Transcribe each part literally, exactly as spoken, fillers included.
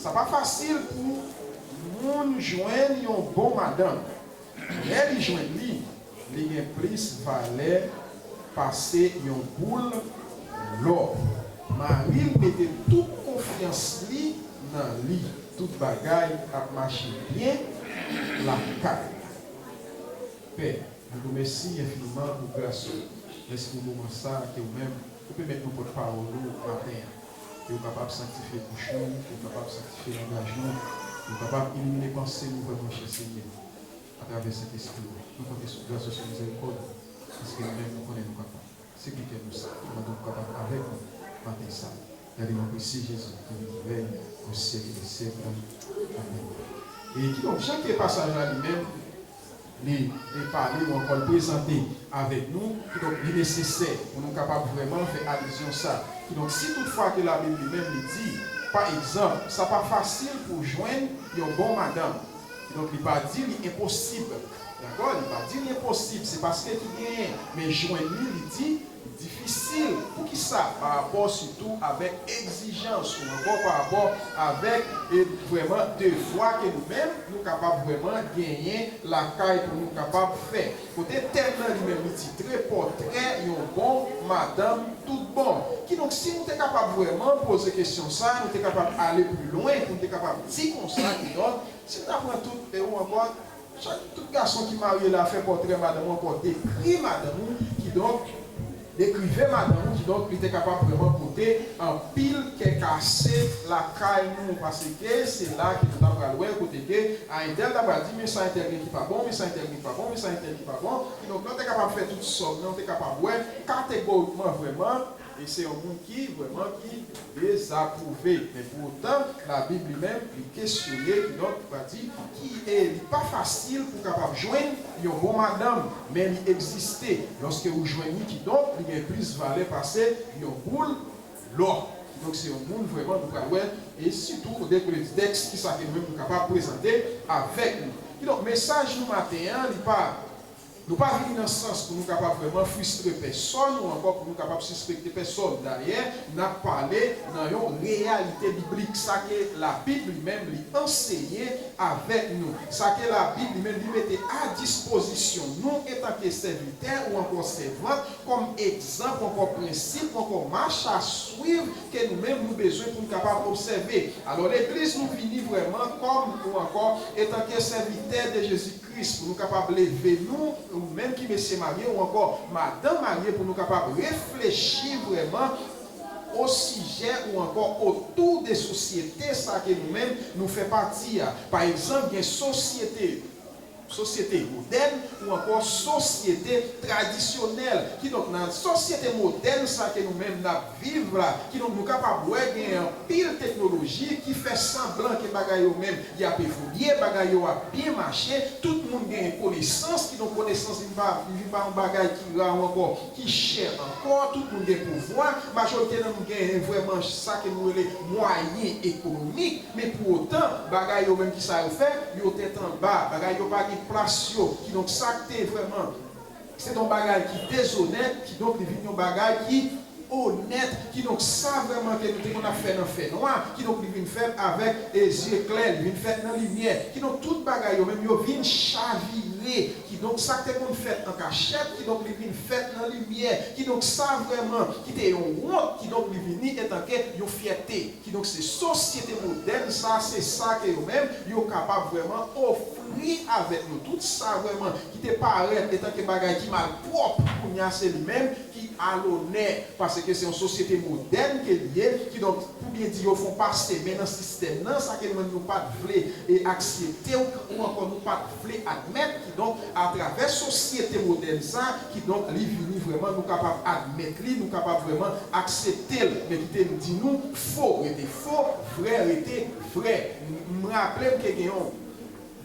Sa pa fasil pou moun jwenn yon bon madanm. Lè li jwenn li, li gen plis valè pase yon boul lò. Mari l mete tout konfyans li nan li. Tout bagay ap mache byen lakay la. Pè, nou di w mèsi enfiniman pou gras ou. Mèsi pou moman sa a ke ou menm ou pèmèt nou pote pawòl ou maten an. Ke ou kapab sanktifye bouch nou, ke ou kapab sanktifye langaj nou, ke ou kapab ilimine panse nou vrèman, chè Senyè, atravè Sentespri ou. Nou konte sou gras ou, sou mizèrikòd ou, paske nou menm nou konnen nou kapab. Se kritè nou sa. Mande w kapab avèk nou maten sa. Nan li nan presi Jezi, ki viv e ki rèy o syèk dè syèk. Amèn. E kidonk, jan ke pasaj la li menm, li, li pale ou ankò l prezante avèk nou, kidonk, li nesesè pou nou kapab vrèman fè alizyon sa. Kidonk, si toutfwa ke Labib li menm li di, pa egzanp, sa pa fasil pou jwenn yon bon madanm. Kidonk, li pa di li enposib. Dakò? Li pa di li enposib. Se paske ki genyen. Men jwenn li, li di, li difisil. Poukisa? Pa rapò sitou avèk egzijans ou ankò pa rapò avèk, e, vrèman devwa ke nou menm, nou kapab vrèman genyen lakay pou nou kapab fè. Kote tèm nan li menm li titre Pòtrè yon bon madanm tout bon. Kidonk, si nou te kapab vrèman poze kesyon sa, nou te kapab ale pi lwen, pou nou te kapab di konsa, kidonk, si n ta pran tout, e ou ankò, chak, tout gason ki marye la fè pòtrè madanm ou ankò, dekri madanm ou, kidonk, dekrive madanm ou, kidonk, li te kapab vrèman pote anpil kè kase lakay nou, paske se la ke nou ta pral wè kote ke a entèl ta pral di, men sa entèl gen ki pa bon, men sa entèl gen ki pa bon, men sa entèl ki pa bon. Kidonk, lè w te kapab fè tout sòm nan, w te kapab wè kategorikman vrèman, e se yon moun ki vrèman ki dezapwouve. Men pou otan, Labib li menm, li kesyone, kidonk, li pa di, ki, e li pa fasil pou w kapab jwenn yon bon madanm, men li egziste. Lòske ou jwenn li, kidonk, li gen plis valè pase yon boul lò. Kidonk, se yon moun vrèman nou pral wè, e sitou, de kote tèks, kisa ke nou menm nou kapab prezante avèk nou. Kidonk, mesaj nou maten an, li pa, nou pa vini nan sans pou nou kapab vrèman fristre pèsòn ou ankò pou nou kapab sispekte pèsòn. Dayè, n ap pale nan yon reyalite biblik, sa ke Labib li menm li anseye avèk nou. Sa ke Labib li menm li mete a dispozisyon nou etanke sèvitè ou ankò sèvant, kòm egzanp, ankò prensip, ankò mach a swiv ke nou menm nou bezwen pou nou kapab obsève. Alò, legliz nou vini vrèman kòm ou ankò etanke sèvitè de Jezi Kris, pou nou kapab leve nou, ou menm ki mesye marye ou ankò madanm marye, pou nou kapab reflechi vrèman o sijè ou ankò otou de sosyete sa ke nou menm nou fè pati a. Pa egzanp, gen sosyete sosyete modèn ou ankò sosyete tradisyonèl. Kidonk, nan sosyete modèn sa ke nou menm n ap viv la, kidonk, nou kapab wè gen anpil teknoloji ki fè sanblan ke bagay yo menm y ap evolye, bagay yo ap byen mache, tout moun gen konesans, kidonk, konesans vin pa, vin pa yon bagay ki ra ou ankò ki chè ankò, tout moun gen pouvwa, majorite nan nou gen vrèman sa ke nou rele mwayen ekonomik, men pou otan, bagay yo menm ki sa yo fè, yo tèt anba, bagay yo pa gen plas yo, kidonk sa k te vrèman, se te yon bagay ki dezonèt, kidonk li vin yon bagay ki onèt, kidonk sa vrèman ke nou te konn ap fè nan fènwa, kidonk li vin fèt avèk, e, zye klè, li vin fèt nan limyè, kidonk tout bagay yo menm yo vin chavire. Kidonk, sa k te konn fèt an kachèt, kidonk, li vin fèt nan limyè. Kidonk, sa vrèman ki te yon wont, kidonk, li vini etanke yon fyète. Kidonk, se sosyete modèn sa, se sa ke yo menm, yo kapab vrèman ofri avèk nou. Tout sa vrèman ki te parèt etanke bagay ki malpwòp, kounye a se li menm ki alonè. Paske se yon sosyete modèn ke li ye, kidonk, pou byen di, yo fè w pase men nan sistèm nan, sa ke nou menm nou pa t vle e aksepte ou, ou ankò nou pa t vle admèt, kidonk, atravè sosyete modèn sa, kidonk, li vini vrèman, nou kapab admèt li, nou kapab vrèman aksepte l. Men kite m di nou, fo rete fo, vrè rete vrè. M, m raple m ke gen yon,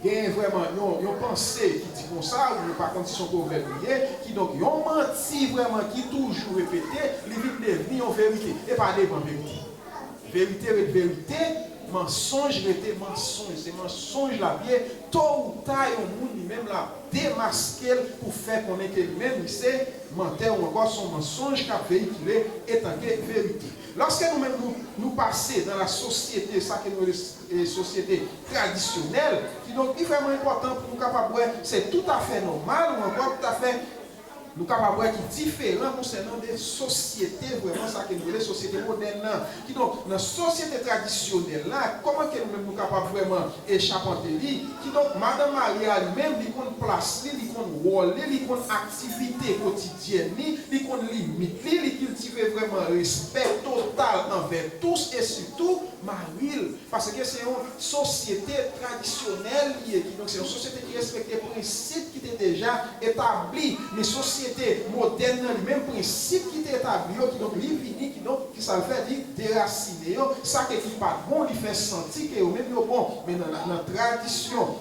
gen vrèman yon, yon panse ki di konsa, ou nou pa konn si se yon pwovèb li ye, kidonk, yon manti vrèman ki toujou repete, li vin devni yon verite. E pa devan verite. Verite ret verite, mansonj rete mansonj. Se mansonj l ap ye. To ou ta, yon moun li menm l ap demaske l pou fè konnen ke li menm li se mantè ou ankò se yon mansonj k ap veyikile etanke verite. Lòske nou menm nou, nou pase nan la sosyete, sa ke nou rele, eh, sosyete tradisyonèl, kidonk li vrèman enpòtan pou nou kapab wè se toutafè nòmal ou ankò toutafè nou kapab wè ki diferan konsènan de sosyete vrèman sa ke nou rele sosyete modèn nan. Kidonk, nan sosyete tradisyonèl la, kòman ke nou menm nou kapab vrèman e chapante li? Kidonk, madanm marye a li menm, li konn plas li, li konn wòl li, li konn aktivite kotidyèn li, li konn limit li, li kiltive vrèman respè total anvè tous e sitou mari l. Paske se yon sosyete tradisyonèl li ye, kidonk se yon sosyete ki respekte prensip ki te deja etabli. Men sosyete modèn nan li menm, prensip ki te etabli yo, kidonk li vini, kidonk ki sa l fè, li derasine yo. Sa ke ki pa t bon, li fè santi ke yo menm yo bon. Men nan, nan, nan tradisyon,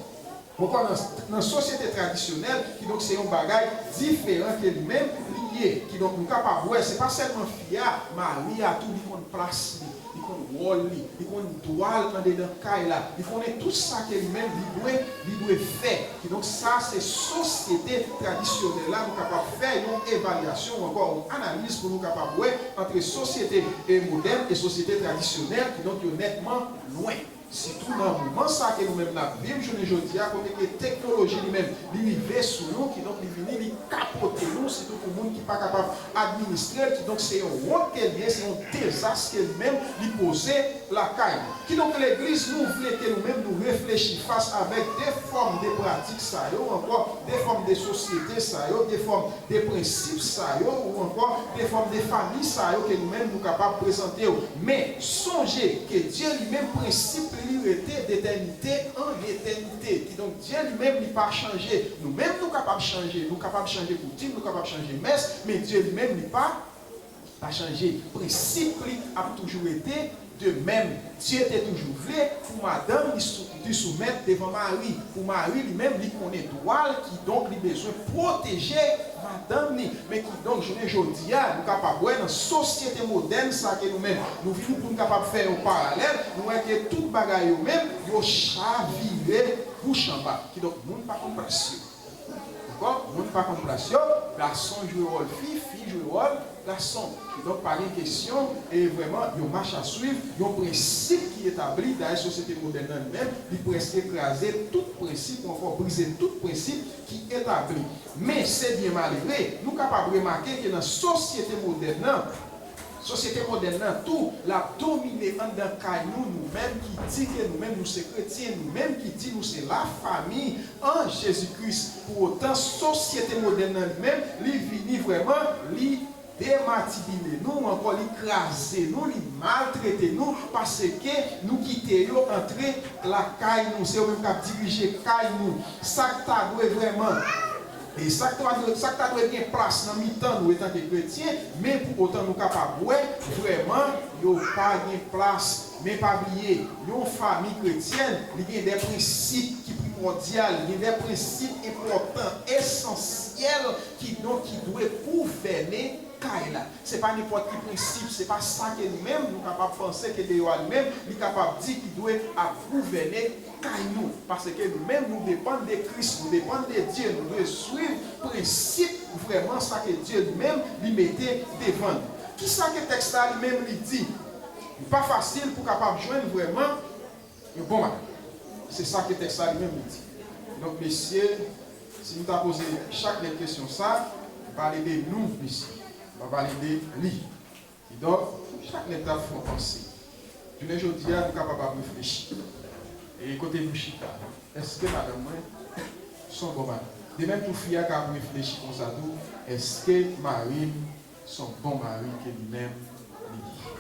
ankò nan, nan sosyete tradisyonèl, kidonk se yon bagay diferan ke li menm li ye. Kidonk nou kapab wè, se pa sèlman fi a, mari a tou, li konn plas li, li konn wòl li, li konn dwa l andedan kay la, li konnen tout sa ke li menm li dwe, li dwe fè. Kidonk sa se sosyete tradisyonèl la, nou kapab fè yon evalyasyon ou ankò yon analiz pou nou kapab wè ant sosyete e modèn e sosyete tradisyonèl, kidonk yo nètman lwen. Sitou nan moman sa ke nou menm n ap viv jounen jodi a, kote ke teknoloji li menm, li rive sou nou, kidonk li vini, li kapote nou, sitou pou moun ki pa kapab administre l, kidonk se yon wont ke l ye, se yon dezas ke li menm, li poze lakay nou. Kidonk legliz, nou vle ke nou menm nou reflechi fas avèk de fòm de pratik sa yo, ankò de fòm de sosyete sa yo, de fòm de prensip sa yo, ou ankò de fòm de fanmi sa yo ke nou menm nou kapab prezante yo. Men, sonje ke Dye li menm, prensip li, li rete d'etènite an etènite. Kidonk, Dye li menm, li pa chanje. Nou menm, nou kapab chanje. Nou kapab chanje koutim, nou kapab chanje mès, men Dye li menm, li pa, pa chanje. Prensip li ap toujou rete de menm. Dye te toujou vle pou madanm li sou, li soumèt devan mari. Pou mari li menm, li konnen dwa l, kidonk li bezwen pwoteje madanm li. Men kidonk, jounen jodi a, nou kapab wè nan sosyete modèn sa ke nou menm, nou vini pou nou kapab fè yon paralèl, nou wè ke tout bagay yo menm, yo chavire bouch anba. Kidonk, moun pa konn plas yo. Dakò? Moun pa konn plas yo, gason jwe wòl fi, fi jwe wòl gason. Kidonk, pa gen kesyon, e vrèman, yon mach a swiv, yon prensip ki etabli, dayè sosyete modèn nan li menm, li prèske kraze tout prensip, ou ankò brize tout prensip ki etabli. Men, se byen malere, nou kapab remake ke nan sosyete modèn nan, sosyete modèn nan tou, l ap domine anndan kay nou, nou menm ki di ke nou menm nou se kretyen, nou menm ki di nou se lafanmi an Jezi Kris. Pou otan, sosyete modèn nan li menm, li vini vrèman, li demantibile nou, ankò li kraze nou, li maltrete nou, paske nou kite yo antre lakay nou. Se yo menm k ap dirije kay nou. Sa k ta dwe vrèman, e sa k ta dwe, sa k ta dwe gen plas nan mitan nou etanke kretyen, men pou otan nou kapab wè, vrèman, yo pa gen plas. Men pa bliye, yon fanmi kretyèn, li gen de prensip ki primòdyal, li gen de prensip enpòtan, esansyèl, kidonk ki dwe gouvène kay la. Se pa nenpòt ki prensip, se pa sa ke nou menm nou kapab panse ke deyò a li menm, li kapab di ki dwe ap gouvène kay nou. Paske nou menm nou depann de Kris, nou depann de Dye, nou dwe swiv prensip vrèman sa ke Dye li menm li mete devan nou. Kisa ke tèks la li menm li di? Li pa fasil pou kapab jwenn vrèman yon bon madanm. Se sa ke tèks la li menm li di. Donk, mesye, si nou ta poze chak nèg kesyon sa, m pale de nou, mesye. M pa pale de li. Kidonk, chak nèg t ap fè yon panse. Jounen jodi a, nou kapab ap reflechi. E kote nou chita? Èske madanm mwen se yon bon madanm? De menm tou, fi a ka ap reflechi konsa tou, èske mari m se yon bon mari ke li menm li ye?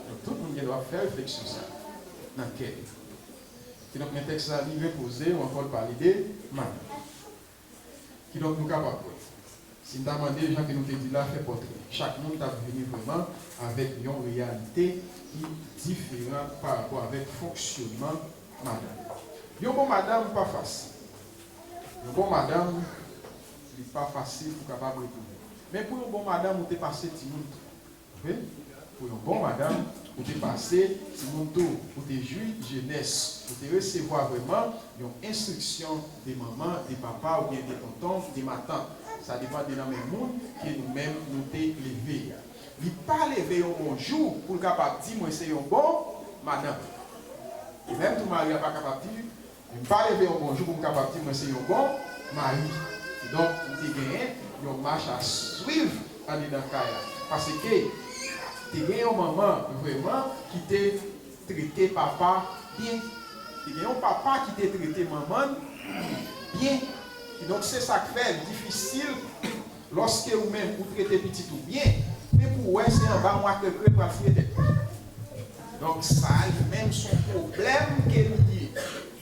Donk, tout moun gen dwa fè refleksyon sa nan kè yo. Kidonk, men tèks la, li repoze ou ankò l pale de madanm. Kidonk, nou kapab wè. Si n ta mande, jan ke nou te di la, fè pòtrè, chak moun t ap vini vrèman avèk yon reyalite ki diferan pa rapò avèk fonksyonman madanm. Yon bon madanm pa fasil. Yon bon madanm, li pa fasil pou kapab retounen. Men pou yon bon madanm, ou te pase timoun tou. Wi, pou yon bon madanm, ou te pase timoun tou, ou te jwi jenès, ou te resevwa vrèman yon enstriksyon de manman, de papa, oubyen de tonton, de matant. Sa depann de nan men moun ke nou menm nou te leve a. Li pa leve yon bon jou pou l kapab di mwen se yon bon madanm. E menm tou mari a pa kapab di, li pa leve yon bon jou pou m kapab di mwen se yon bon mari. Kidonk, m te genyen yon mach a swiv andedan kay la. Paske te gen yon manman vrèman ki te trete papa byen. Te gen yon papa ki te trete manman byen. Kidonk, se sa k fè l difisil lòske ou menm ou trete pitit ou byen, men pou w wè se anba yon akrekre pral fouye tèt li. Donk, sa li menm se yon pwoblèm ke li ye.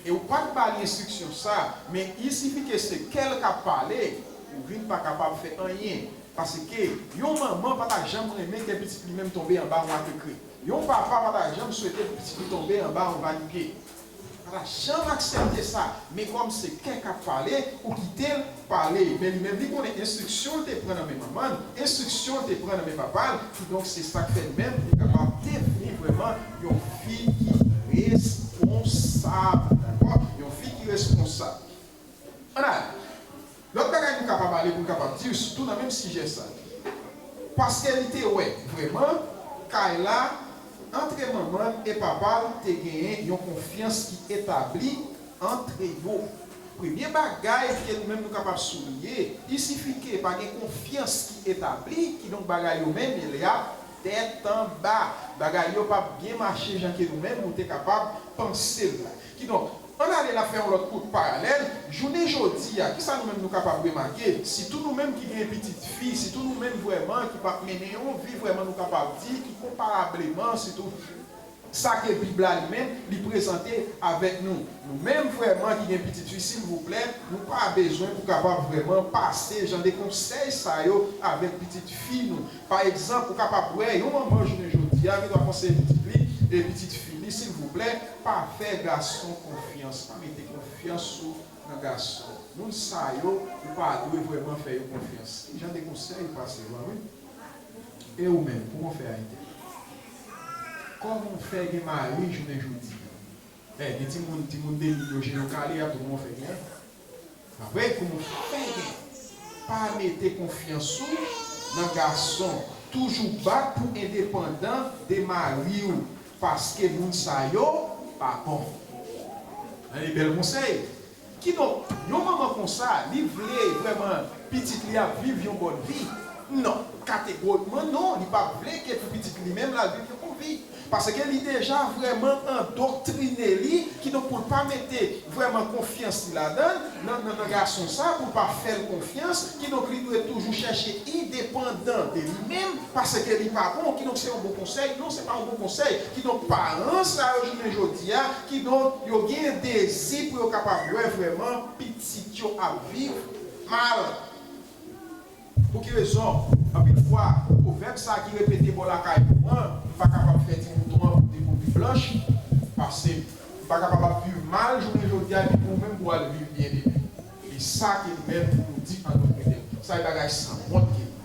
E ou pa t ba li enstriksyon sa, men il suffit ke se kè l k ap pale, ou vin pa kapab fè anyen. Paske yon manman pa ta janm renmen ke pitit li menm tonbe anba yon akrekre. Yon papa pa ta janm swete pou pitit li tonbe anba yon vanite. Pa ta janm aksepte sa. Men kòm se kè k ap pale, ou kite l pale. Men li menm, li konnen enstriksyon l te pran nan men manman l, enstriksyon l te pran nan men papa l, kidonk se sa k fè li menm li kapab devni vrèman yon fi ki responsab. Dakò? Yon fi ki responsab. Ann ale. Lòt bagay nou kapab ale pou n kapab di, sitou nan menm sijè sa. Paske li te wè, vrèman, kay la, antre manman l e papa l te genyen yon konfyans ki etabli antre yo. Premye bagay ke nou menm nou kapab souliye, il suffit ke pa gen konfyans ki etabli, kidonk bagay yo menm, li ap tèt anba. Bagay yo p ap byen mache jan ke nou menm nou te kapab panse l la. Kidonk, ann ale la fè yon lòt kout paralèl. Jounen jodi a, kisa nou menm nou kapab remake? Sitou nou menm ki gen pitit fi, sitou nou menm vrèman ki p ap mennen yon vi vrèman nou kapab di ki konparableman, sitou sa ke Bib la li menm li prezante avèk nou. Nou menm vrèman ki gen pitit fi, silvouplè, nou pa bezwen pou kapab vrèman pase jan de konsèy sa yo avèk pitit fi nou. Pa egzanp, ou kapab wè yon manman jounen jodi a, gen dwa konseye pitit li, e pitit fi li, silvouplè, pa fè gason konfyans, pa mete konfyans ou nan gason. Moun sa yo, ou pa dwe vrèman fè yo konfyans. Ki jan de konsèy ou pase yo a, wi? E ou menm, kòman w fè a entèl? Kòman w fè gen mari jounen jodi a? E, gen timoun, timoun de mil yo, je yo kale, y ap di kòman w fè gen. Pa vre, kòman w fè gen? Pa mete konfyans ou nan gason. Toujou bat pou endepandan de mari w, paske moun sa yo pa bon. Tande bèl konsèy. Kidonk, yon manman konsa, li vle vrèman pitit li ap viv yon bòn vi? Non, kategorikman non, li pa vle ke pou pitit li menm l al viv yon bon vi. Paske li deja vrèman andoktrine li, kidonk pou l pa mete vrèman konfyans li ladan l, nan, nan, nan gason sa, pou l pa fè l konfyans, kidonk li dwe toujou chèche endepandan de li menm, paske li pa bon, kidonk se yon bon konsèy? Non, se pa yon bon konsèy. Kidonk paran sa yo jounen jodi a, kidonk yo gen dezi pou yo kapab wè vrèman pitit yo ap viv mal. Pou ki rezon? Anpil fwa, pwovèb sa ki repete bò lakay nou an, m pa kapab fè ti mouton an pote popi blanch, pase m pa kapab ap viv mal jounen jodi a, epi pou ou menm pou w al viv byen demen. E sa ke nou menm pou nou di an nou mete. Sa e bagay sanwont ke nou.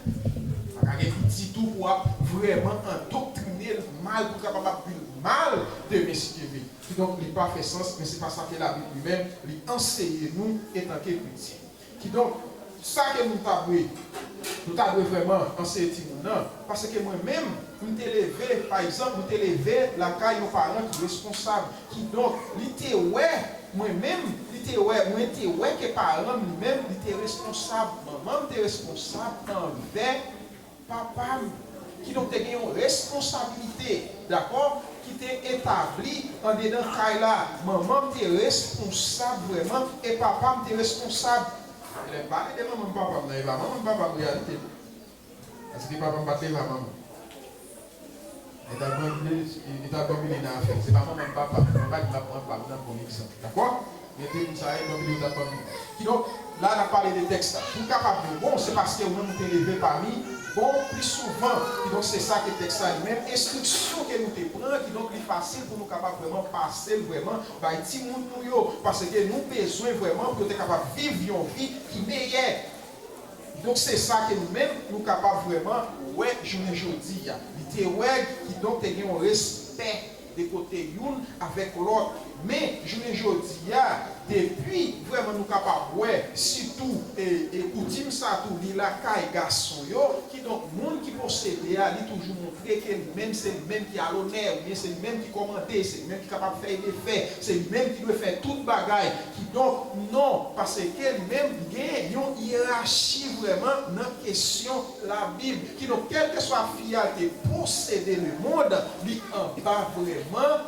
Pa ka gen pitit ou pou ap vrèman andoktrine l mal, pou l kapab ap viv mal demen si Dye vle. Kidonk, li pa fè sans, men se pa sa ke Labib li menm, li anseye nou etanke kretyen. Kidonk, sa ke nou ta dwe, nou ta dwe vrèman anseye timoun nan, paske mwen menm, m te leve, pa egzanp, m te leve lakay yon paran ki responsab. Kidonk, li te wè, mwen menm, li te wè, mwen te wè ke paran m li menm, li te responsab. Manman m te responsab anvè papa m. Kidonk, te gen yon responsabilite, dakò, ki te etabli andedan kay la. Manman m te responsab vrèman, e papa m te responsab. Lè m pale de manman m, papa m nan, e pa manman m, papa m reyalite. Paske papa m pa t leve a manman. Li t ap banbile, li t ap banbile nan afè l. Se pa manman m, papa m. Mwen pa di m ap pran pa m nan kòm egzanp. Dakò? Men de moun sa yo, banbile yo t ap banbile. Kidonk, la n ap pale de tèks la. Pou w kapab bon, bon, se paske ou menm ou te leve pami bon plis souvan. Kidonk, se sa ke tèks la li menm, enstriksyon ke nou te pran, kidonk, li fasil pou nou kapab vrèman pase l vrèman bay timoun nou yo. Paske nou bezwen vrèman pou yo te kapab viv yon vi ki meyè. Donk, se sa ke nou menm, nou kapab vrèman wè jounen jodi a. Li te wè, kidonk, te gen yon respè de kote youn avèk lòt. Men, jounen jodi a, depi vrèman nou kapab wè, sitou e, e koutim sa tou, li lakay gason yo, kidonk moun ki posede a, li toujou montre ke li menm se li menm ki alonè, oubyen se li menm ki kòmande, se li menm ki kapab fè e defè, se li menm ki dwe fè tout bagay. Kidonk, non, paske li menm gen yon yerachi vrèman nan kesyon Labib. Kidonk, kèlkeswa fi a te posede lemonn, li anba vrèman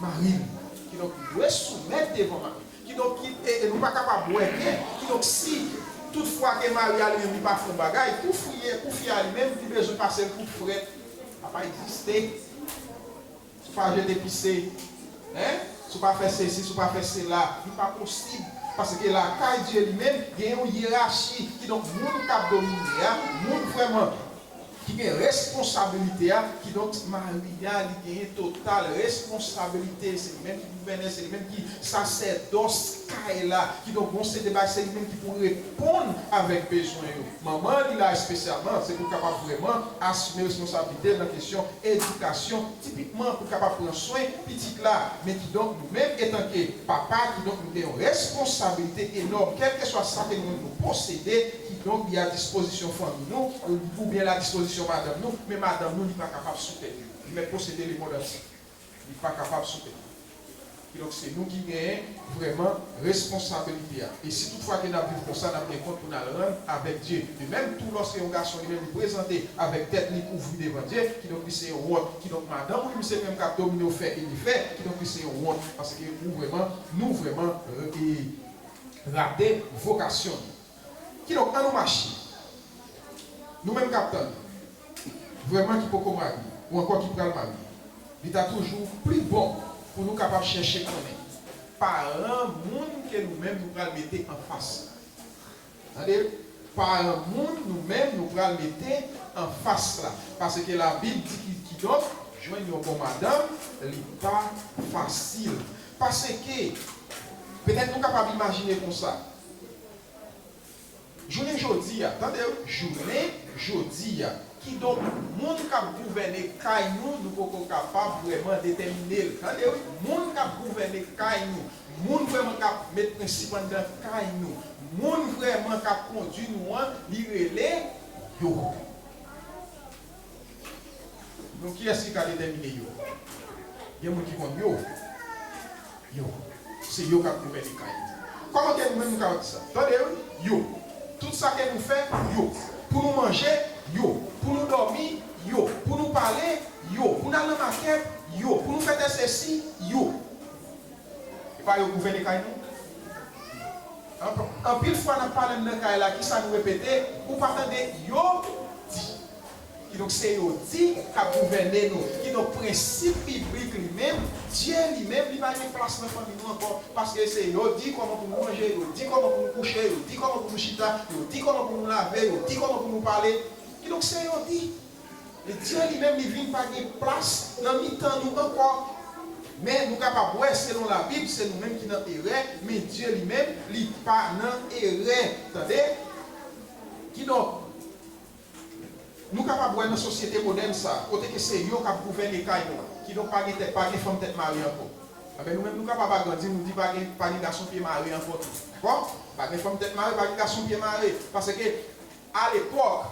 mari l. Kidonk, li dwe soumèt devan mari l. Kidonk, ki, e, e nou pa kapab wè byen. Kidonk, si toutfwa ke mari a li menm li pa fè yon bagay, pou fi, pou fi a li menm, li bezwen pase l kout frèt. Sa pa egziste. Si w pa jete pise, en? Si w pa fè sesi, si w pa fè sela, li pa posib. Paske lakay Dye li menm, gen yon yerachi. Kidonk, moun k ap domine a, moun vrèman ki gen responsabilite a, kidonk mari a, li genyen total responsabilite, se li menm ki gouvènè, se li menm ki sasèdòs kay la, kidonk bon se de bagay, se li menm ki pou reponn avèk bezwen yo. Manman li la espesyalman, se pou l kapab vrèman asime responsabilite l nan kesyon edikasyon, tipikman pou l kapab pran swen pitit la. Men kidonk nou menm etanke papa, kidonk nou gen yon responsabilite enòm, kèlkeswa sa ke nou menm nou posede, kidonk li a dispozisyon fanmi nou, oubyen li a dispozisyon madanm nou, men madanm nou li pa kapab sou tèt li. Li mèt posede lemonn antye. Li pa kapab sou tèt li. Kidonk se nou ki genyen vrèman responsabilite a. E si toutfwa ke n ap viv konsa, n ap gen kont pou n al rann avèk Dye. De menm tou, lòske yon gason li menm li prezante avèk tèt li kouvri devan Dye, kidonk li se yon wont. Kidonk madanm ou li menm se li menm k ap domine w, fè e defè, kidonk li se yon wont. Paske ou vrèman, nou vrèman, e, rate vokasyon nou. Kidonk, ann nou mache. Nou menm k ap tann, vrèman ki poko marye, ou ankò ki pral marye, li ta toujou pli bon pou nou kapab chèche konnen paran moun ke nou menm nou pral mete anfas la. Tande, paran moun nou menm nou pral mete anfas la. Paske Labib di ki, kidonk, jwenn yon bon madanm, li pa fasil. Paske, petèt nou kapab imajine konsa. Jounen jodi a, tande wi, jounen jodi a, kidonk, moun k ap gouvène kay nou, nou poko kapab vrèman detèmine l. Tande wi, moun k ap gouvène kay nou, moun vrèman k ap met prensip anndan kay nou, moun vrèman k ap kondui nou an, li rele yo. Donk, kiyès ki ka detèmine yo? Gen moun ki konn yo? Yo. Se yo k ap gouvène kay yo. Kòman ke nou menm nou kapab di sa? Tande wi, yo. Tout sa ke nou fè, yo. Pou nou manje, yo. Pou nou dòmi, yo. Pou nou pale, yo. Pou n al nan makèt, yo. Pou nou fè tèt sesi, yo. E pa yo gouvène kay nou? Anp-, anpil fwa n ap pale anndan kay la, kisa nou repete? Ou pa tande yo di. Kidonk, se yo di k ap gouvène nou. Kidonk, prensip biblik li menm, Dye li menm, li pa gen plas nan fanmi nou ankò. Paske se yo di kòman pou nou manje, yo di kòman pou nou kouche, yo di kòman pou nou chita, yo di kòman pou nou lave, yo di kòman pou nou pale. Kidonk, se yo di. E Dye li menm, li vin pa gen plas nan mitan nou ankò. Men nou kapab wè, selon Labib, se nou menm ki nan erè, men Dye li menm, li pa nan erè. Tande? Kidonk, nou kapab wè nan sosyete modèn sa, kote ke se yo k ap gouvène kay nou. Kidonk, pa gen tèt, pa gen fanm tèt mare ankò. Enben, nou menm, nou kapab agrandi, nou di pa gen, pa gen gason pye mare ankò tou. Dakò? Pa gen fanm tèt mare, pa gen gason pye mare. Paske, alepòk,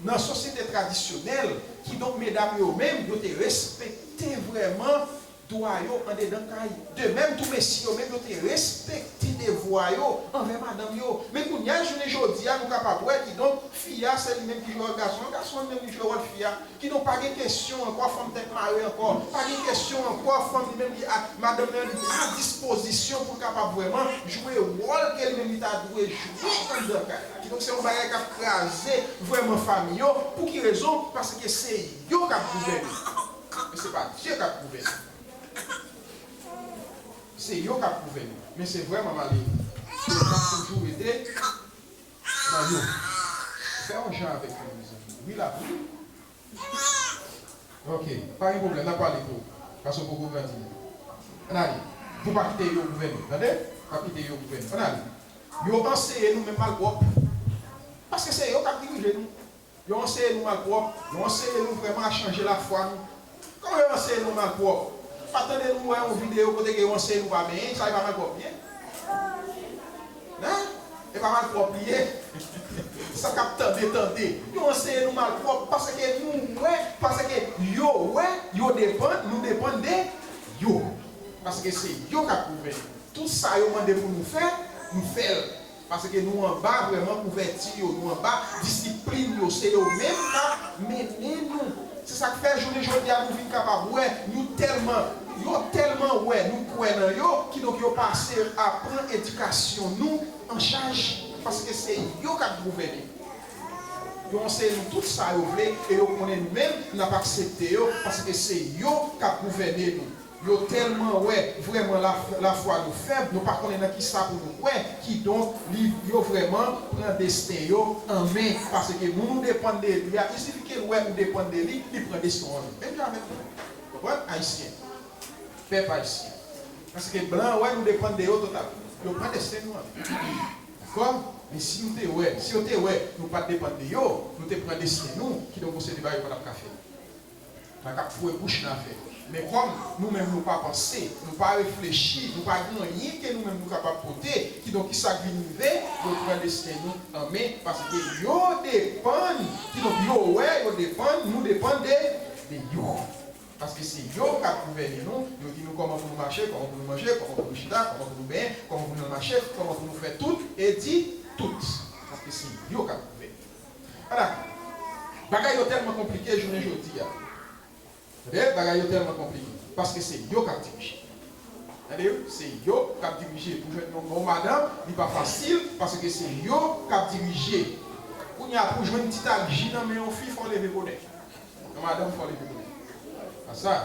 nan sosyete tradisyonèl, kidonk medam yo menm, yo te respekte vrèman dwa yo andedan kay. De menm tou, mesye yo menm, yo te respekte devwa yo anvè madanm yo. Men kounye a, jounen jodi a, nou kapab wè, kidonk, fi a, se li menm ki jwe wòl gason an, gason an menm li jwe wòl fi a. Kidonk, pa gen kesyon ankò fanm tèt mare ankò. Pa gen kesyon ankò fanm li menm li a, madanm nan li a dispozisyon pou l kapab vrèman jwe wòl ke li menm li ta dwe jwe anndan kay la. Kidonk, se yon bagay k ap kraze vrèman fanmi yo. Pou ki rezon? Paske se yo k ap gouvène. Men se pa Dye k ap gouvène. Se yo k ap gouvène. Men se vrèman malere. Yo p ap toujou rete nan yo. Fè yon jan avèk yo, mezanmi. Wi, la, wi. Ok, pa gen pwoblèm, n ap pale tou. Paske w poko grandi. Ann ale. Pou pa kite yo gouvène, tande? Pa kite yo gouvène. Ann ale. Yo anseye nou menm malpwòp. Paske se yo k ap dirije nou. Yo anseye nou malpwòp. Yo anseye nou vrèman a chanje lafwa nou. Kòman yo anseye nou malpwòp? Pa tande nou wè yon videyo kote ke yo anseye nou pa benyen, sa e pa malpwòp li ye? Hein? E pa malpwòp li ye? Sa k ap tande, tande. Yo anseye nou malpwòp paske nou wè, paske yo wè, yo depann, nou depann de yo. Paske se yo k ap gouvène. Tout sa yo mande pou nou fè, nou fè l. Paske nou anba vrèman kouvèti yo, nou anba disiplin yo, se yo menm k ap mennen nou. Se sa k fè jounen jodi a nou vin kapab wè, nou tèlman, yo tèlman wè nou kwè nan yo, kidonk yo pase a pran edikasyon nou an chaj, paske se yo k ap gouvène. Yo anseye nou tout sa yo vle, e yo konnen nou menm n ap aksepte yo, paske se yo k ap gouvène nou. Yo tèlman wè vrèman la, lafwa nou fèb, nou pa konnen nan kisa pou nou kwè, kidonk li, yo vrèman pran desten yo an men, paske moun ou depann de li a, il sifi ke l wè ou depann de li, li pran desten w an men. Menm jan avèk nou, konprann? Ayisyen, pèp ayisyen. Paske blan wè nou depann de yo total, yo pran desten nou an men. Dakò? Men si nou te wè, si yo te wè nou pa t depann de yo, nou te pran desten nou, kidonk gon seri de bagay yo pa t ap ka fè. Nan k ap foure bouch nan afè. Men kòm nou menm nou pa panse, nou pa reflechi, nou pa gen anyen ke nou menm nou kapab pote, kidonk kisa k vin rive, yo pran desten nou an men, paske yo depann, kidonk yo wè, yo depann, nou depann de, de yo. Paske se yo k ap gouvène nou, yo di nou kòman pou nou mache, kòman pou nou manje, kòman pou nou chita, kòman pou nou benyen, kòman pou nou al mache, kòman pou nou fè tout, e di tout. Paske se yo k ap gouvène. Ala, bagay yo tèlman konplike jounen jodi a. Tande, bagay yo tèlman konplike. Paske se yo k ap dirije. Tande, se yo k ap dirije. Pou jwenn yon bon madanm, li pa fasil, paske se yo k ap dirije. Kounye a, pou jwenn ti tak ji nan men yon fi, fò w leve bonè. Yon madanm, fò w leve bonè. A sa,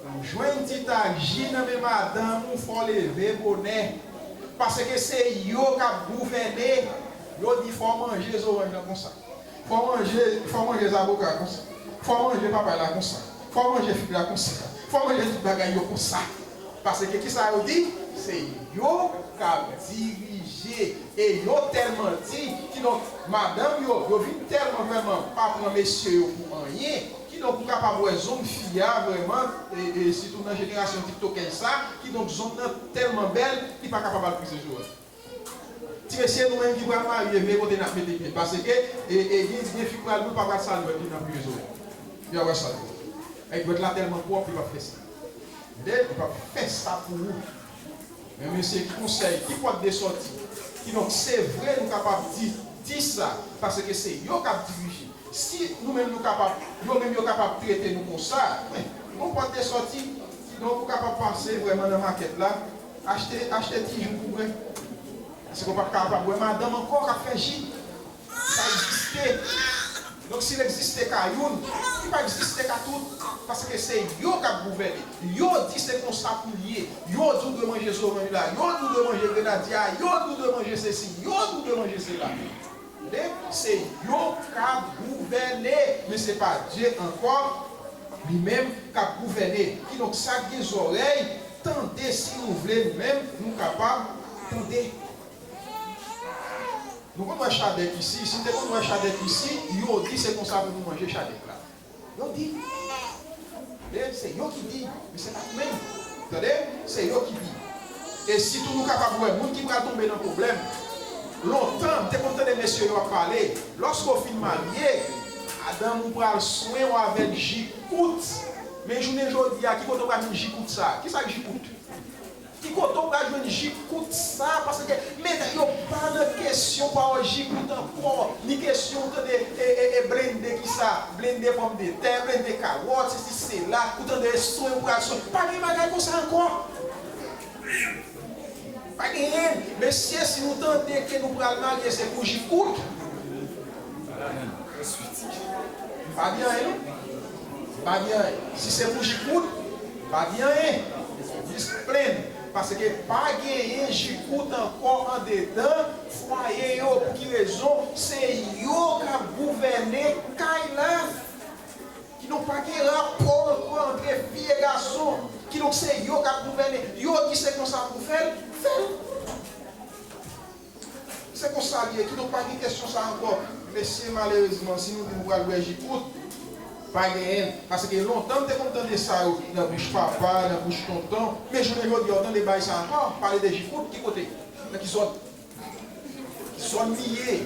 pou jwenn ti tak ji nan men madanm ou, fò w leve bonè. Paske se yo k ap gouvène. Yo di fò w manje zoranj lan konsa. Fò w manje, fò w manje zaboka konsa. Fò w manje papay la konsa. Fò w manje fig la konsa. Fò w manje tout bagay yo konsa. Paske kisa yo di? Se yo k ap dirije. E yo tèlman di, kidonk, madanm yo, yo vin tèlman vrèman pa pran mesye yo pou anyen, kidonk, ou kapab wè zòn fi a vrèman, e, e, sitou nan jenerasyon tiktokèz sa, kidonk, zòn nan tèlman bèl, li pa kapab al frize zoranj. Ti mesye, nou menm ki pral marye, veye kote n ap mete pye n, paske, e, e, gen, gen fi k pral mouri, pa pral sal dwèt li nan pye zoranj. Li pa pral sal dwèt. Ay, dwèt la tèlman pwòp, li p ap fè sa. Tande, li p ap fè sa pou ou. Men mesye, ki konsèy, ki pòt de sòti? Kidonk, se vre, nou kapab di, di sa, paske se yo k ap dirije. Si nou menm nou kapab, yo menm yo kapab trete nou konsa, men, gon pòt de sòti, kidonk ou kapab pase vrèman nan makèt la, achte, achte ti ji pou bwè. Paske w p ap kapab wè madanm ankò k ap fè ji. Sa egziste. Donk, si l egziste ka youn, li pa egziste ka tout. Paske se yo k ap gouvène. Yo di se konsa pou l ye. Yo di w dwe manje zoranj la. Yo di w dwe manje grenadye a. Yo di w dwe manje sesi. Yo di w dwe manje sela. Tande? Se yo k ap gouvène, men se pa Dye ankò, li menm, k ap gouvène. Kidonk, sa k gen zòrèy, tande, si nou vle, nou menm, nou kapab tande. Nou konn wè chadèk isi, si n te konn wè chadèk isi, yo di se konsa pou nou manje chadèk la. Yo di. Tande, se yo ki di, men se pa nou menm. Tande, se yo ki di. E sitou nou kapab wè moun ki pral tonbe nan pwoblèm. Lontan, m te konn tande mesye yo ap pale, lòske w fin marye, madanm ou pral swen w avèk ji kout. Men jounen jodi a, ki kote w pral jwenn ji kout sa? Kisa k ji kout? Ki kote w pral jwenn ji kout sa? Paske medam yo pa nan kesyon pawòl ji kout ankò, ni kesyon w tande e, e, e blende kisa, blende pòmdetè, blende kawòt, sesi sela, ou tande swen, ou pral swen. Pa gen bagay konsa ankò. Pa genyen. Mesye, si nou tande ke nou pral marye, se pou ji kout. Pa di anyen, non. Pa di anyen. Si se pou ji kout, pa di anyen. Jis plenn. Paske pa genyen ji kout ankò andedan fwaye yo. Pou ki rezon? Se yo k ap gouvène kay la. Kidonk, pa gen rapò ankò antre fi e gason. Kidonk, se yo k ap gouvène. Yo di se konsa pou fè l, fè l. Se konsa l ye. Kidonk, pa gen kesyon sa ankò. Mesye, malerezman, si nou di nou pral bwè ji kout, Pa genyen l. Paske lontan m te konn tande sa yo nan bouch papa, nan bouch tonton. Men jounen jodi a, w tande bagay sa ankò, pale de jip kout, ki kote? Nan ki zòn? Ki zòn li ye?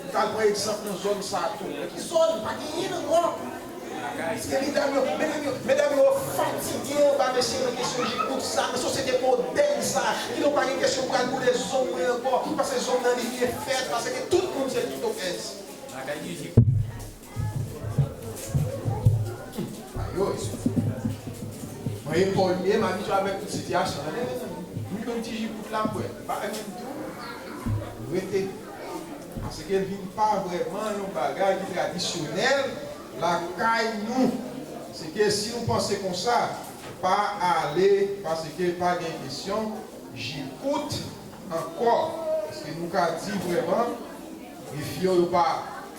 M pral pran egzanp nan zòn sa a tou. Nan ki zòn? Pa genyen l ankò. Paske medam yo, medam yo, medam yo fatige anba mesye nan kesyon jip kout sa, nan sosyete modèn sa. Kidonk pa gen kesyon pral boule zong mwen ankò, paske zong nan li byen fèt, paske tout moun se tiktokèz. Ayo, mwen epòlye, m abitye avèk tout sitiyasyon. Tande, mezanmi. M jwenn ti jip kout la, m wè. Bagay mwen di w, rete. Paske l vin pa vrèman yon bagay ki tradisyonèl lakay nou. Se ke si nou panse konsa, pa ale, paske pa gen kesyon jip kout ankò. Paske nou ka di vrèman, e fi yo, yo pa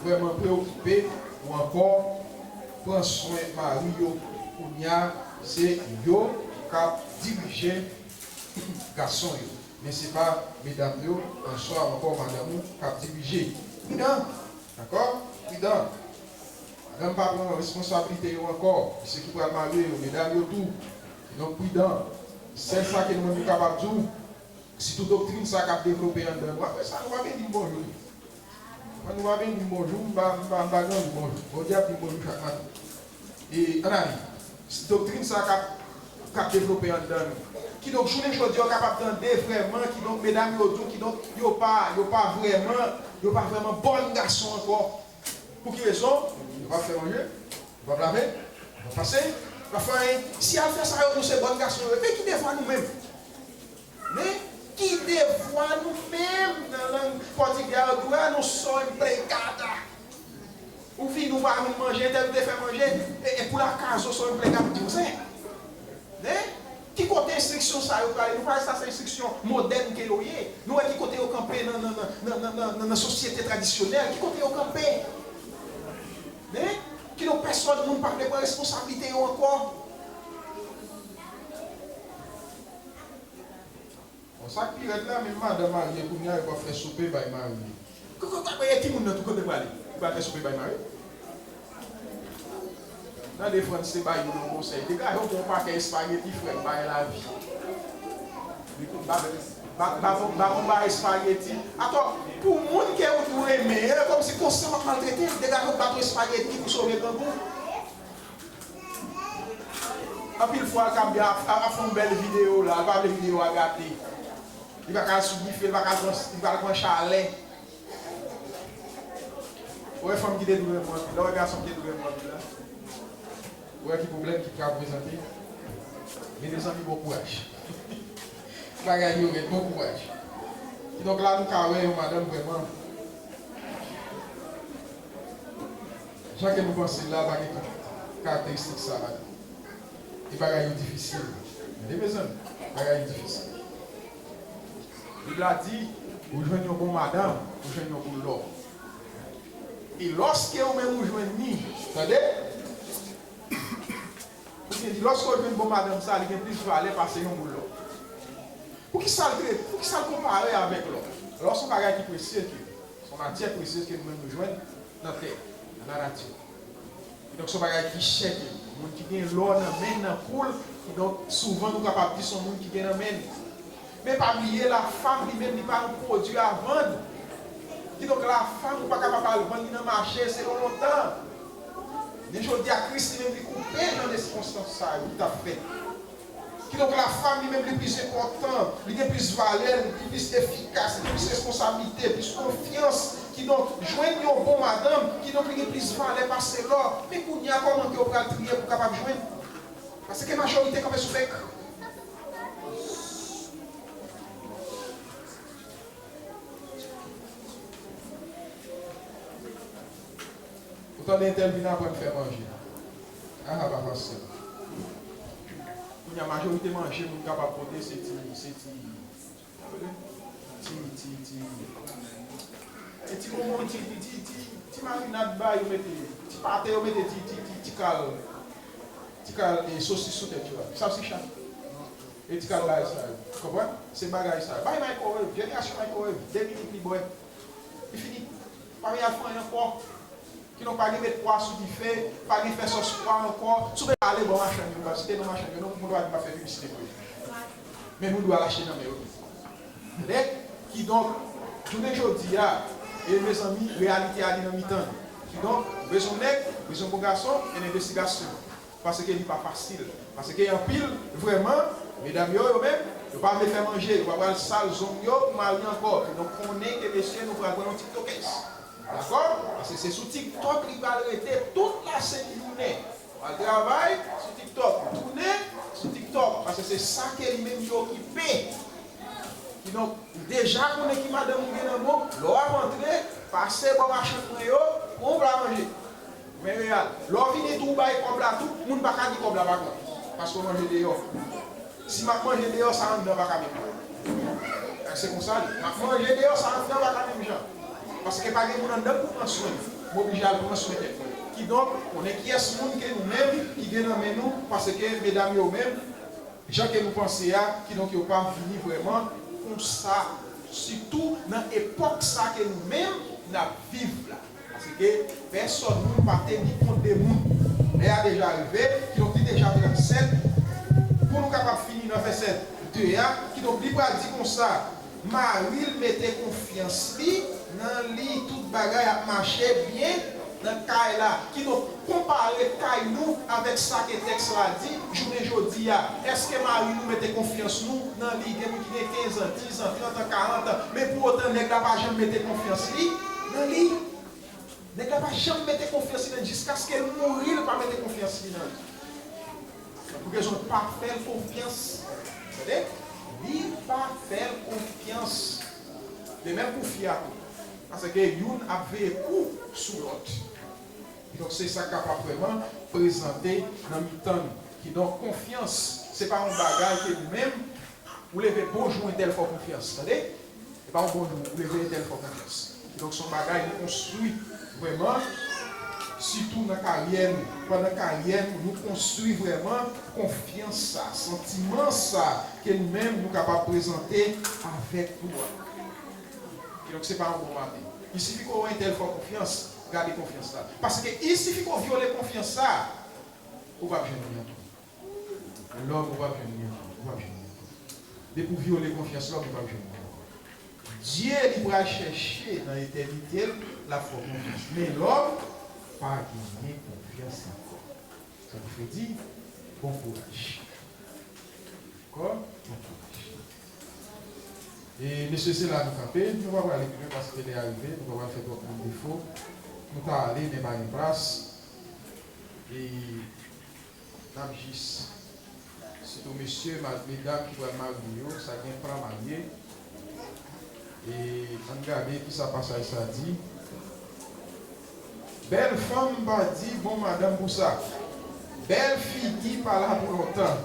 vrèman preokipe pou ankò pran swen mari yo. Kounye a, se yo k ap dirije gason yo. Men se pa medam yo, answa ankò madanm ou k ap dirije. Pridan, dakò? Pridan. Madanm pa pran responsablite yo ankò. Mesye ki pral marye yo, medam yo tou. Kidonk pridan. Sèl sa ke nou menm nou kapab di w, sitou doktrin sa k ap devlope anndan nou. Apre sa, nou pa byen di m bonjou. Mwen, nou pa byen di m bonjou, m pa, m pa, m pa gen anvi bonjou. Bondye ap di m bonjou chak maten. E, ann ale. Doktrin sa k ap, k ap devlope anndan nou. Kidonk, jounen jodi a, w kapab tande vrèman, kidonk, medam yo di w, kidonk, yo pa, yo pa vrèman, yo pa vrèman bòn gason ankò. Pou ki rezon? Yo p ap fè manje, yo p ap lave, yo p ap pase, yo p ap fè anyen. Si y al fè sa yo, nou se bòn gason yo ye. Men ki devwa nou menm? Men ki devwa nou menm nan lang pòtigè a, yo di w, "Ah, não sou empregada." Ou vini, ou pa vin manje, entèl ou te fè manje, e, e por acaso sou empregada de você? Hein? Ki kote enstriksyon sa yo prale? Nou pa wè sa se enstriksyon modèn ke yo ye. Nou wè ki kote yo kanpe nan, nan, nan, nan sosyete tradisyonèl. Ki kote yo kanpe? Hein? Kidonk pèsòn moun pa vle pran responsablite yo ankò. Bon, sa k pi rèd la, menm madanm marye kounye a, yo p ap fè soupe bay mari yo. Kòman w ta kwè timoun nan tou kote prale? Ou pral fè soupe bay mari? Tande Frantz te bay moun yon konsèy. Degaje w pran yon pakèt espageti, frè m, bay lavi. Ba, ba, ba, ba, ba espageti. Atò, pou moun ke ou tou renmen, e kòmsi konsa w ap maltrete l. Degaje w bat yon espageti pou sove grangou. Anpil fwa, Kabya ap, ap, ap fè yon bèl videyo la, li pa vle videyo a gate. Li pa ka al sou dife, li pa ka al pran, li pa al pran chalè. Ou wè fanm ki te tou renmen anpil la, ou wè gason ki te tou renmen anpil la. Ou wè ki pwoblèm ki ka prezante. Men mezanmi, bon kouraj. Bagay yo rèd, bon kouraj. Kidonk la, nou ka wè yon madanm vrèman. Jan ke nou panse la, pa gen tout karakteristik sa ladan. E bagay yo difisil. Tande, mezanmi, bagay yo difisil. Bib la di, ou jwenn yon bon madanm, ou jwenn yon boul lò. E lòske ou menm ou jwenn li, tande? Ou byen di, lòske ou jwenn bon madanm sa, li gen plis valè pase yon boul lò. Poukisa l tre-, poukisa l konpare avèk lò? Lò se yon bagay ki presye ke, se yon matyè presye ke nou menm nou jwenn nan tè, nan lanati. Kidonk, se yon bagay ki chè ke moun ki gen lò nan men l, nan kou l, kidonk, souvan nou kapab di se yon moun ki gen nan men l. Men pa bliye, lafanm li menm, li pa yon pwodui a vann. Kidonk, lafanm ou pa kapab al vann li nan mache, se yon lontan. Men jodi a, Kris li menm, li koupe l nan sikonstans sa yo ki t ap fèt. Kidonk, lafanm li menm, li plis enpòtan, li gen plis valè, li plis efikas, li gen plis responsablite, plis konfyans. Kidonk, jwenn yon bon madanm, kidonk, li gen plis valè pase lò. Men kounye a, kòman ke w pral triye pou w kapab jwenn? Paske majorite kanpe sou bèk. Ou tande entèl vin aprann fè manje. Aha, pa fasil. Kounye a, majorite manje moun kapab pote se ti, se ti, ti, ti, ti, e ti bonbon, ti, ti, ti, ti, ti marinad ba yo mete, ti pate yo mete ti, ti, ti, ti kal, ti kal, e, sosis sou tèt yo a. Salsicha. E ti kal bagay sa yo. Konprann? Se bagay sa yo. Bay microwave, jenerasyon microwave, de minit li bwè. Li fini. Pa vin al fè anyen ankò. Kidonk, pa gen met pwa sou dife, pa gen fè sòs pwa ankò. Si w bezwen ale bò machann yo, m pral site non machann yo, non, pou m pa di m ap fè piblisite pou yo. Men nou dwe al achte nan men yo tou. Tande? Kidonk, jounen jodi a, e mezanmi, reyalite a li nan mitan nou. Kidonk, ou bezwen yon nèg, ou bezwen yon bon gason, fè envestigasyon. Paske li pa fasil. Paske anpil, vrèman, medam yo, yo menm, yo pa vle fè manje, yo pa pral sal zong yo pou mari ankò. Kidonk, konnen ke mesye, nou pral pran yon tiktokèz. Dakò? Paske se sou TikTok li pral rete tout lasent jounen. Al travay sou TikTok, tounen sou TikTok, paske se sa ke li menm li okipe. Kidonk, li deja konnen ki madanm ou gen nan men w, lè w ap antre, pase bò machann mwen yo, pran yon pla manje. Men reyal, lè w vini tou, w bay kòb la tou, moun pa ka di kòb la pa kont, paske w manje deyò. Si m ap manje deyò, sa anndan pa ka menm jan. Se konsa li. M ap manje deyò, sa anndan pa ka menm jan. Paske pa gen moun anndan pou pran swen m. M oblije al pran swen tèt mwen. Kidonk, konnen kiyès moun ke nou menm ki gen nan men nou, paske medam yo menm, jan ke nou panse a, kidonk yo pa vini vrèman konsa, sitou nan epòk sa ke nou menm n ap viv la. Paske pèsòn moun pa teni kont de moun. Lè a deja rive, kidonk li deja trannsenk. Pou nou kapab fini nan vèsè de a, kidonk li pral di konsa, mari l mete konfyans li nan li, tout bagay ap mache byen nan kay la. Kidonk, konpare kay nou avèk sa ke tèks la di, jounen jodi a. Èske mari nou mete konfyans nou nan li? Gen moun ki gen kenz an, diz an, trant an, karant an, men pou otan nèg la pa janm mete konfyans li nan li. Nèg la pa janm mete konfyans li nan li, jiskaske l mouri, l pa mete konfyans li nan li. Pou rezon l pa fè l konfyans. Tande? Li pa fè l konfyans. De menm pou fi a tou. Paske youn ap veye kou sou lòt. Kidonk, se sa k kapab vrèman prezante nan mitan nou. Kidonk, konfyans, se pa yon bagay ke nou menm, ou leve bonjou entèl fè w konfyans, tande? Se pa yon bonjou, ou leve entèl fè w konfyans. Kidonk, se yon bagay nou konstwi vrèman, sitou nan karyè nou. Pandan karyè nou, nou konstwi vrèman konfyans sa, santiman sa ke nou menm nou kapab prezante avèk nou an. Kidonk, se pa yon bon maten. Il sifi ke w wè entèl fè w konfyans, gade konfyans la. Paske il sifi ke w vyole konfyans sa, ou p ap jwenn li ankò. Lòm, ou p ap jwenn li ankò. Ou p ap jwenn li ankò. Depi w vyole konfyans lòm, ou p ap jwenn li ankò. Dye, li pral chèche nan etènite l, l ap fè w konfyans. Men lòm pa genyen konfyans ankò. Sa ki vle di, bon kouraj. Dakò? Bon kouraj. E, mesye, se la nou kanpe. Nou pa pral ale pi lwen paske lè a rive, nou pa pral fè twòp moun defo. Nou ta ale, men pa gen plas. E n ap jis, sitou mesye, ma-, medam ki pral marye yo, sa gen plan marye. E ann gade kisa pasaj sa di. Bèl fanm pa di bon madanm pou sa. Bèl figi pa la pou lontan.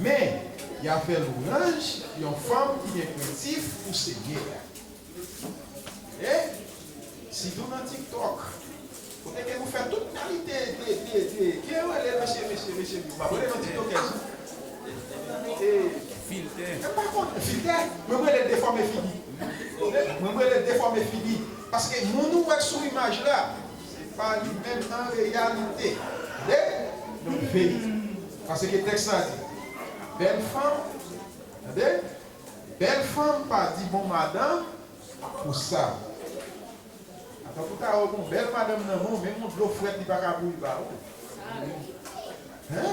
Men, y a fè lwanj yon fanm ki gen krentif pou Senyè a. E, sitou nan TikTok, kote ke nou fè tout kalite de, de, de, ki yo rele mesye, mesye, mesye, yo pa rele nan TikTokèz, non? E, filtè. M pa konn, filtè, men m rele defòme figi. Mwen, m rele defòme figi. Paske moun ou wè sou imaj la, se pa li menm an reyalite. Tande? Nou veye. Paske tèks la di, bèl fanm, tande? Bèl fanm pa di bon madanm pou sa. Atan pou ta wè yon bèl madanm nan men w, menm yon dlo frèt li pa ka bouyi ba ou. Hein?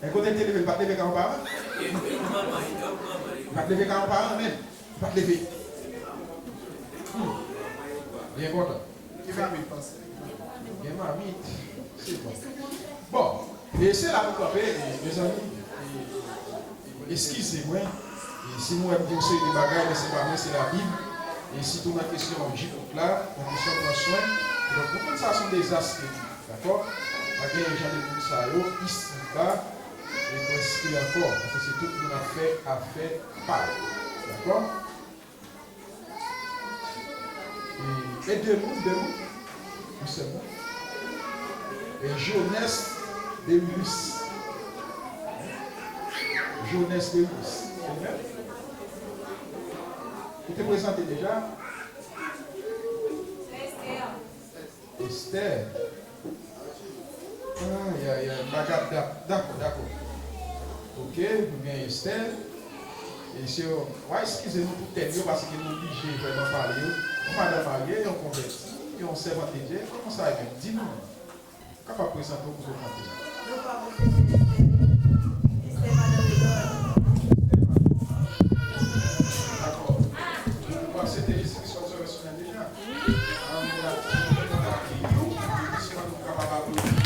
E kote l te leve, l pa t leve ka yon paran? Li pa t leve ka yon paran, menm. Li pa t leve. Hmm. Byen kontan. Gen mamit, pastè. Gen mamit. Se bon. Bon, e se la nou kanpe, e, mezanmi. E, eskize mwen. E si nou wè m di yon seri de bagay, men se pa mwen, se Labib. E sitou nan kesyon jipon la, nan kesyon pran swen. Donk, nou konn sa se yon dezas ke li ye, dakò? Pa gen jan de moun sa yo, isiba, e prèske ankò. Paske se tout moun ap fè afè pa yo. Dakò? E, e de moun, de moun. Yon sèl moun. E Jones Derilis. Jones Derilis. Se li menm? Ou te prezante deja? Ayayay, bagay, dakò, dakò. Ok, nou gen Esther. E se, w a eskize nou pou tèm yo, paske nou oblije vrèman pale yo. Yon madanm marye, yon konvèti, yon sèvant de Dye, kòman sa ye menm? Di nou. Kapab prezante w pou nou tande. Nou pa mete Esther, madanm Edon. Dakò. Ou aksepte Jezi Kris kòm Sovè sou mwen deja? An, nou la, nou la ki yo, si nou kapab aplodi.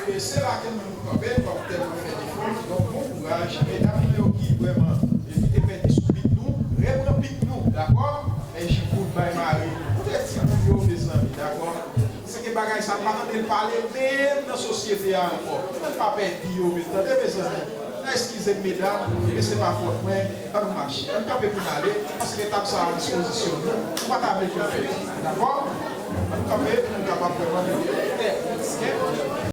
E se la ke nou kanpe, nou ap tèlman fè defo. Donk, bon kouraj. Medam nou yo ki vrèman, e ki te pèdi sou pik nou, repran pik nou, dakò? E jip ou bay mari. Koute ti moun yo, mezanmi, dakò? Se ke bagay sa, m pa tande l pale menm nan sosyete a ankò. Ann pa pèdi yo, men tande, mezanmi. Eskize m, medam, men se pa fòt mwen. Ann mache. Ann kanpe pou n ale, paske tab sa a dispozisyon nou. Nou pa ta vle ke l fèt. Dakò? Ann kanpe pou nou kapab vrèman mete tèt. Ok?